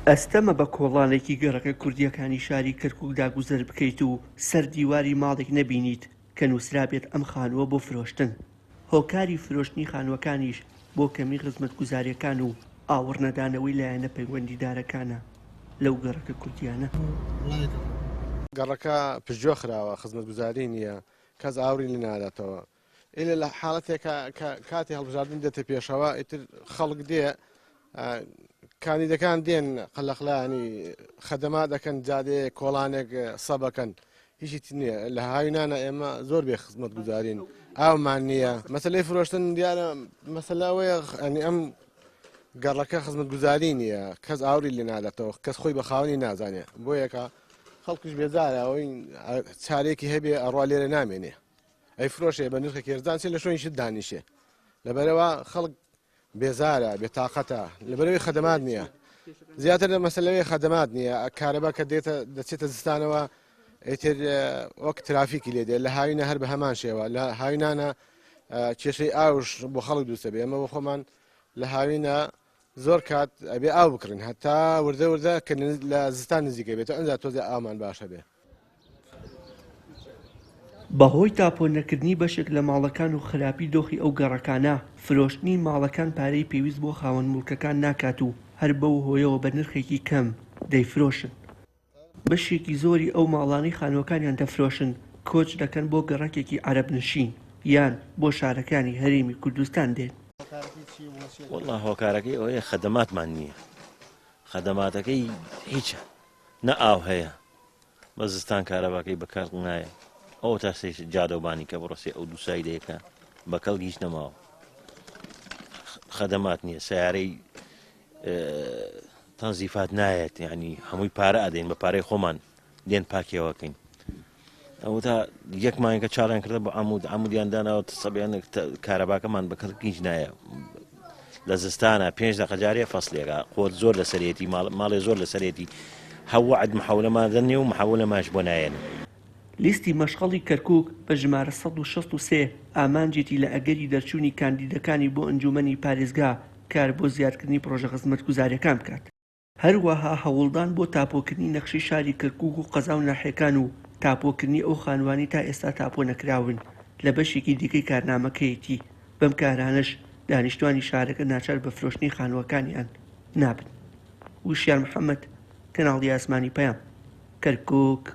ئەستەمە بە کۆڵانێکی گەڕەکە کوردییەکانی شاری کەرکوکدا گوزەر بکەیت و سەر دیواری ماڵێک نەبینیت کە نووسرابێت ئەم خانووە بۆ فرۆشتن. هۆکاری فرۆشتنی خانووەکانیش بۆ کەمی خزمەتگوزارییەکان و ئاوڕنەدانەوەی لایەنە پەیوەندیدارەکانە لەو گەڕەکە کوردییانە. گەڕەکە پشتگوێ خراوە، خزمەتگوزاری نییە، کەس ئاوڕی لێ ناداتەوە. ئیلە لە حاڵەتێکا کە کاتی هەڵبژاردن دێتە پێشەوە ئیتر خەڵک دێ کاندیدەکان دێن قەلەقلانی خەدەما دەکەن جادەیە کۆڵانێک سەبەکەن هیچی تر نییە لە هاوینانە ئێمە زۆر بێ خزمەت گوزارین ئاومان نییە مەسلەی فرۆشتن دیارە مەسەلە ئەوەیە ئەنی ئەم گەڕەکە خزمەت گوزاری نییە کەس ئاوری لێ ناداتەوە کەس خۆی بە خاوەنی نازانێ بۆ یەکە خەڵکیش بێزارە ئەوەی چارێکی هەبێ ئەڕوا لێرە نامێنێ ئەیفرۆشێ بە نرخێکی هەرزان چێ لە شوێنی شت دانیشێ لەبەرەوە خەڵک بێزارە بێتاقەتە لەبەرەوەی خەدەمات نییە زیاتر لە مەسلەوەی خەدەمات نییە کارەبا کە دێتە دەچێتە زستانەوە ئیتر وەک ترافیکی لێ دێ لە هاوینە هەر بە هەمان شێوە لە هاوینانە کێشەی ئاوش بۆ خەڵک دووسە بێ ئەمە بۆ خۆمان لە هاوینە زۆر کات ئەبێ ئاو بکڕین هەتا وردە وردە کە لە زستان نزیکە بێتەوە ئەنجا تۆزێ ئاومان باشە بێ. بەهۆی تاپۆ نەکردنی بەشێک لە ماڵەکان و خراپی دۆخی ئەو گەڕەکانە، فرۆشتنی ماڵەکان پارەی پێویست بۆ خاوەن موڵکەکان ناکات و هەر بەو هۆیەوە بە نرخێکی کەم دەیفرۆشن. بەشێکی زۆری ئەو ماڵانەی خانووەکانیان دەفرۆشن کۆچ دەکەن بۆ گەڕەکێکی عەرەبنشین یان بۆ شارەکانی هەرێمی کوردستان دێن. وەڵا هۆکارەکەی ئەوەیە خەدەماتمان نییە خەدەماتەکەی هیچە نە ئاو هەیە بە زستان کارەباکەی بەکار نایە ئەوە تا سێ جادەوبانی کە بڕسێ ئەو دوو سایدەیەکە بە کەڵک هیچ نەماوە خەدەمات نییە سیارەی تەنزیفات نایەت یعنی هەمووی پارە ئەدەین بە پارەی خۆمان دێن پاکیەوەکەین ئەوە تا یەک مانگە چاڵیان کردە بۆ عمود عمودیان داناوە سەبیان کارەباکەمان بە کەڵک هیچ نایە لە زستانە پێنج دەقە جارێ فەسلێکە قۆت زۆر لەسەرێتی ماڵێ زۆر لەسەرێتی هەوعد محەولەمان دەنێ و محەولەماش بۆ نایەن. لیستی مەشخەڵی کەرکوک بە ژمارە 163 ئامانجێتی لە ئەگەری دەرچوونی کاندیدەکانی بۆ ئەنجوومەنی پارێزگا کار بۆ زیادکردنی پڕۆژە خزمەتگوزارییەکان بکات. هەروەها هەوڵدان بۆ تاپۆکردنی نەخشەی شاری کەرکوک و قەزا و ناحیەکان و تاپۆکردنی ئەو خانووانەی تا ئێستا تاپۆ نەکراون لە بەشێکی دیکەی کارنامەکەیەتی، بەم کارانەش دانیشتوانی شارەکە ناچار بە فرۆشتنی خانووەکانیان نابن. وشیار محەمەد، کەناڵی ئاسمانی پەیام، کەرکوک.